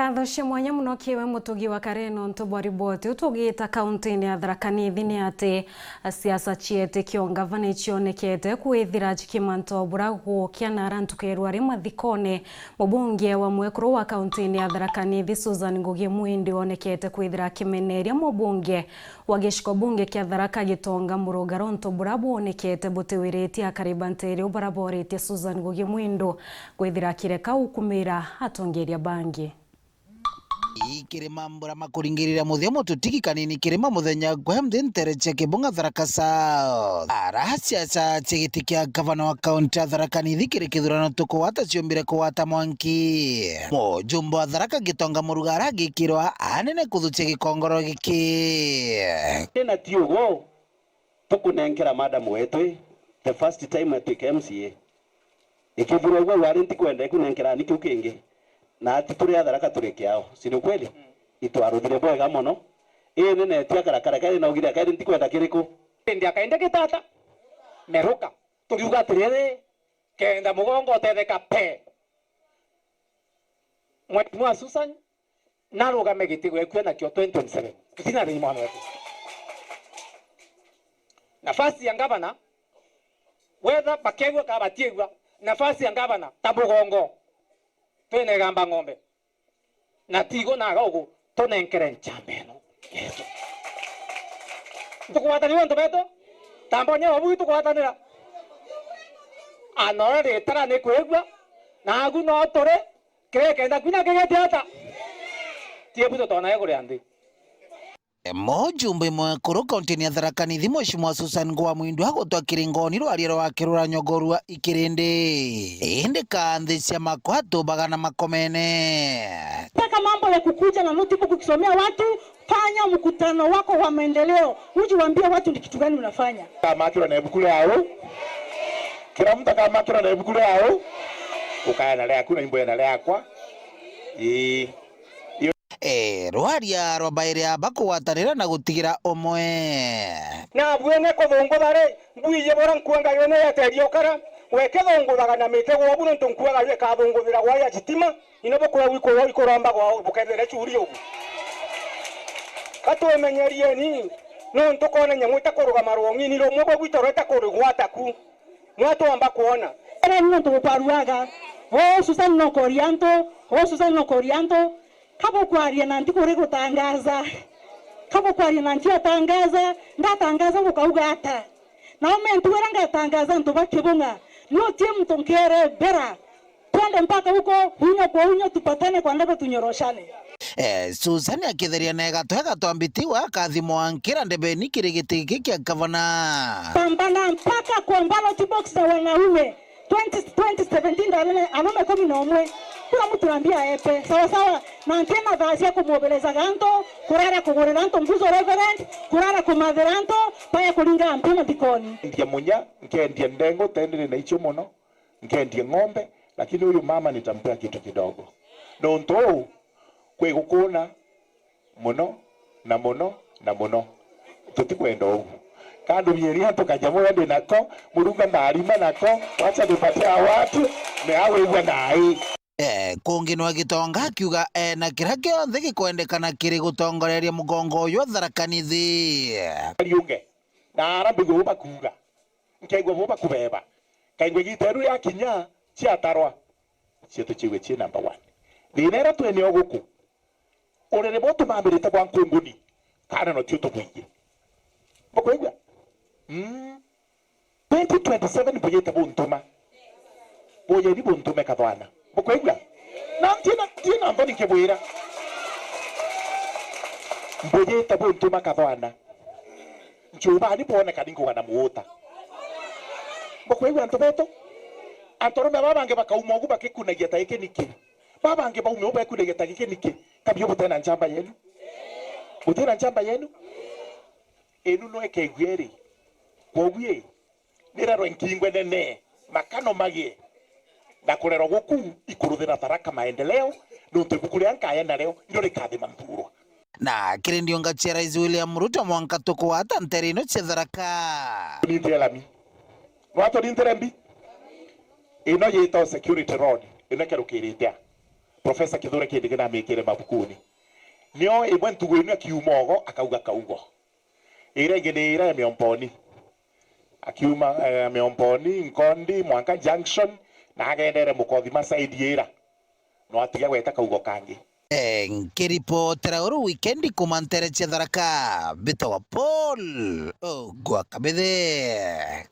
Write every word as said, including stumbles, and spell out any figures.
Ngatho cia mwanya mono kiwe mutugi wa Karen nontu bwa riboti. Utugiita kaunti-ini ya Tharaka Nithi ni ati siasa cietikio ngavana icionekete kwithira cikimanta o bura gukia na ara ntuku ya rwari mathikone. Mubunge wa mwekuru wa kaunti-ini ya Tharaka Nithi, Susan Ngugi Mwindu, onekete kwithira akimeneria mubunge wa giciko bunge kia Tharaka Gitonga Murugara untu bura bwonekete butiwiritie akari ba nteere u bara boritie Susan Ngugi Mwindu kwithira akireka ukumira atongeria bangi. Ikiri mambura makuringirira muthia mututigi kanini kirima muthenya gwe mthi ntere cia Kibunga Tharaka South. Ara siasa cia giti kia gavana wa kaunti ya Tharaka Nithi kiri kithurano tukuwata ciombire kuwata mwanki. Mujumbe wa Tharaka Gitonga Murugara agikirwa anene kuthukia gikongoro giki. Tena ti ugo tukunenkera madam wetu the first time atuike M C A. Ikithurwa uguo wari ntikwenda ikunenkera ni kiu kingi. Na ati turi atharaka turi kiao. Si ni ukweli? Itwaruthire bwega mono. Ii ni neti akarakara kari na ugire kari ntikwenda kiriku. Indi akainde gitata. Meruka. Turiuga atiriri, kenda mugongo utetheka pe. Mheshimiwa Susan, narugame giti gwekua nakio twenty twenty-seven. Tutina thini mwana wetu. Nafasi ya gavana, whether bakiegua kana batiegua, nafasi ya gavana ta mugongo. Twina igamba ng'ombe. Na tigo naga ugu tunenkere nchamba ino yetu. Ntukugwatanira antu betu? Tambonya wabu itukugwatanira. Anora ritara ni kwigua, na agu no turi, kiria kenda kwina kigete ata? Tiebu tutonae kuria nthi. Mujumbe mwekuru kaunti-ini ya Tharaka Nithi, Mheshimiwa Susan Ngwa Mwindu agutwa kiringoni rwaria rwake ruranyogorua ikirindi. Indi kanthi cia makwa atubaga na makomene. Taka mambo ya kukuja na notebook ukisomea watu, fanya mkutano wako wa maendeleo. Uje uambie watu ni kitu gani unafanya. Kamakirwa na ibuku riao. Kila mtu akamakirwa na ibuku riao. Ukaya na riaku na imboya na riakwa. Ii. Ee, rwaria rwa bairi aba kugwatanira na gutigira umwe. Nabwene kuthungutha ri, mbwiji bura nkuanga yone yateria ukara, wekethunguthaga na miti gwobu nontu nkuaga yu ikathunguthira gwa ya chitima, ino bukuragwa ikurwa ikuromba gwa bukethire churi ugu. Katumenyerieni, nontu kona nyamu itakurugama rwong'ini rumwe bwa gwita rweta kurigwata ku. Mwa twamba kwona. Era ni nontu bukwaruaga. O Susan no koria antu, o Susan no koria antu. Kabukwaria na nti kuri gutangaza. Kabukwaria na nti atangaza, ndatangaza bukauga ata? Nao mentu wira ngatangaza antu ba Kibung'a. Ni utie muntu nkere mbera. Twende mpaka huko, unyo kwa unyo, tupatane kwa ndebe tunyoroshane. Eh, Susan akitheria na egatwe gatwambitiwa akathimwa nkira ndebeni kiri giti giki kia gavana. Pambana mpaka kwa ballot box na wanaume. Twenty, twenty seventeen arume, arume kumi na umwe. Kila mtu ambia epe. Sawa sawa. Na ntiena thaa cia kumwoberezaga antu, kurara kugurira antu nguzo reverend, kurara kumathira antu, baya kuringa mpi mathikoni. Ndia munya, nkendia ndengo, tendere na icio mono. Nkendie ng'ombe, lakini huyu mama nitampea kitu kidogo. Nontu uu, kwi gukuna muno na muno na muno. Tutikwenda ugu. Kandumieni antu kajamu we ndi nako, Murunga ndarima nako, wacha nipatia watu, me awigua nai. Eh, kungi nwa Gitonga akiuga ena kira kionthe gikwendekana kiri gutongoreria mugongo uyu Tharaka Nithi. Ariunge, na ara mbigua bakuuga. Nkaigua bo bakubeba. Nkaigua igita riu riakinya, ciatarwa. Cietu ciigwe cii number one. Thina iria twine o guku, urere bo tumambirite bwa nkunguni, kana no tio tubwiji. Bukwigua? Mm. Twenty twenty-seven bujite buntuma. Bujeni buntume kathwana. Bukwigua? Na ntina, ntina nthoni nkibwira. Mbujite buntuma kathwana. Nchubani bwoneka ni nkugana muuta. Bukwigua antu betu? Antu arume baba bangi bakauma ugu bakikunagia ta giki niki? Baba bangi baume ugu bekunagia ta giki niki? Kabio butena nchamba yenu? Butena nchamba yenu? Enu no ikeigua iri? Kwoguo ii, nirerwe nkingwe nene, makano magie, na kurerwa guku ikuruthira Tharaka maendeleo, nontu ibuku riria nkaya nario nio rikathima nthurwa. Na kiri ndiunga cia Rais William Ruto mwanka tukwata ntere ino cia Tharaka. Nintire lami. Nwato nintire mbi? Ino yitagwo security road, ino ikerukirite a? Professor Kithure Kindiki namikire mabukuni. Nio imwe ntugu inu akiuma ogo akauga kaugo. Ira ingi ni ira ya Miomponi. Akiuma eh, Miomponi, Nkondi, mwanka Junction, na agendere Mukothima side ira. No atiga gweta kaugo kangi. Eh, nkiripotera uru wikendi kuma ntere cia Tharaka, mbitagwa Paul Ogwa Kabithe.